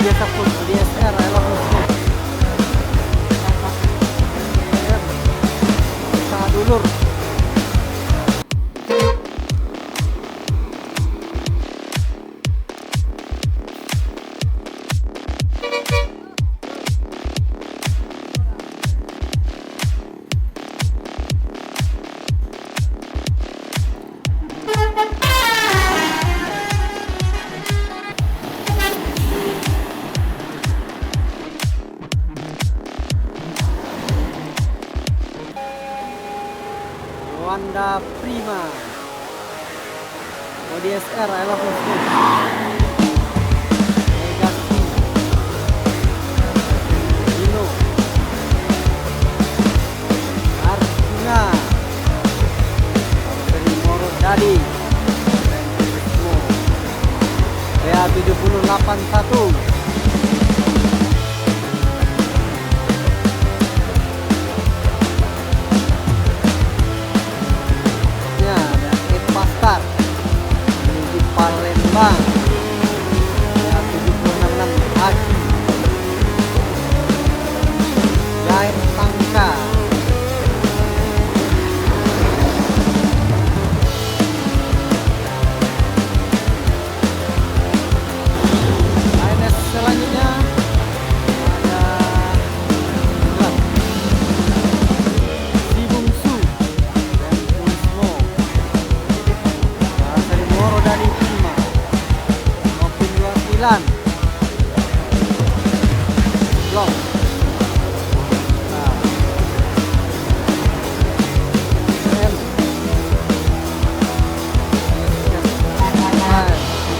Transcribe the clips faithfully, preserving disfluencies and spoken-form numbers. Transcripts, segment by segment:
Biasa pun, O D S R, I love you. Sadulur. Wanda Prima. O D S R, I love you. Legacy. Dino. Arjuna. Seri Moro Dadi. Gran Turismo. B A tujuh puluh delapan satu. Ya, ada Epa Star menuju Palembang. Ya, tujuh puluh enam enam Aki. Jahit Tangka. A N S selanjutnya ada Jelas. Si Bungsu. Gran Turismo. Seri Moro Dadi Prima. Maupun dua sembilan. Blok. Nah. M.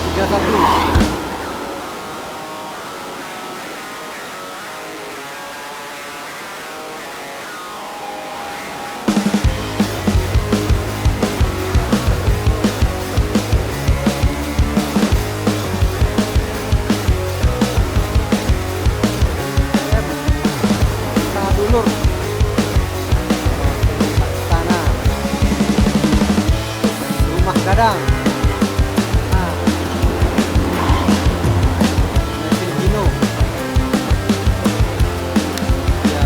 Tiga satu. Sadulur. Tanah. Rumah Gadang. Nah. Mesin Dino. Ya.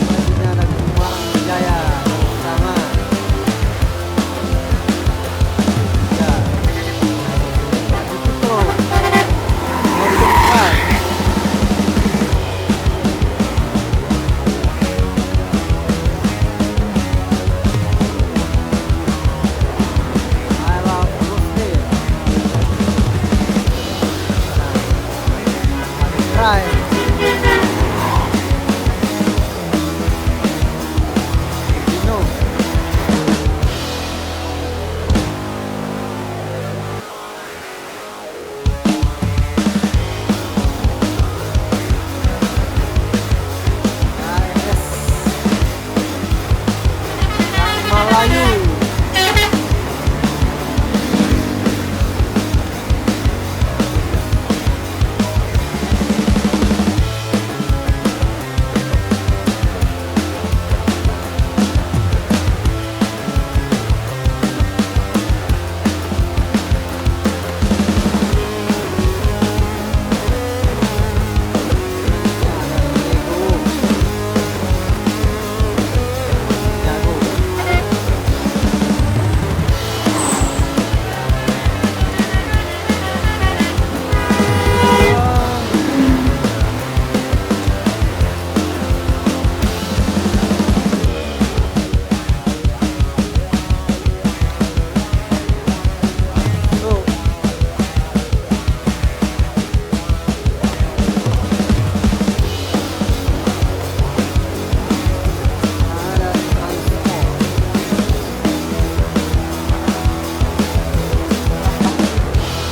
Selanjutnya ada Kumarang Jaya bersama Ya. Haji Putro. Nomor empat. I love Rusdi. Nah, Cry. Dino. Malayu.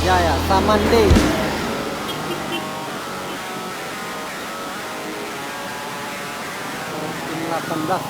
Ya, ya, Samande. Tim delapan belas.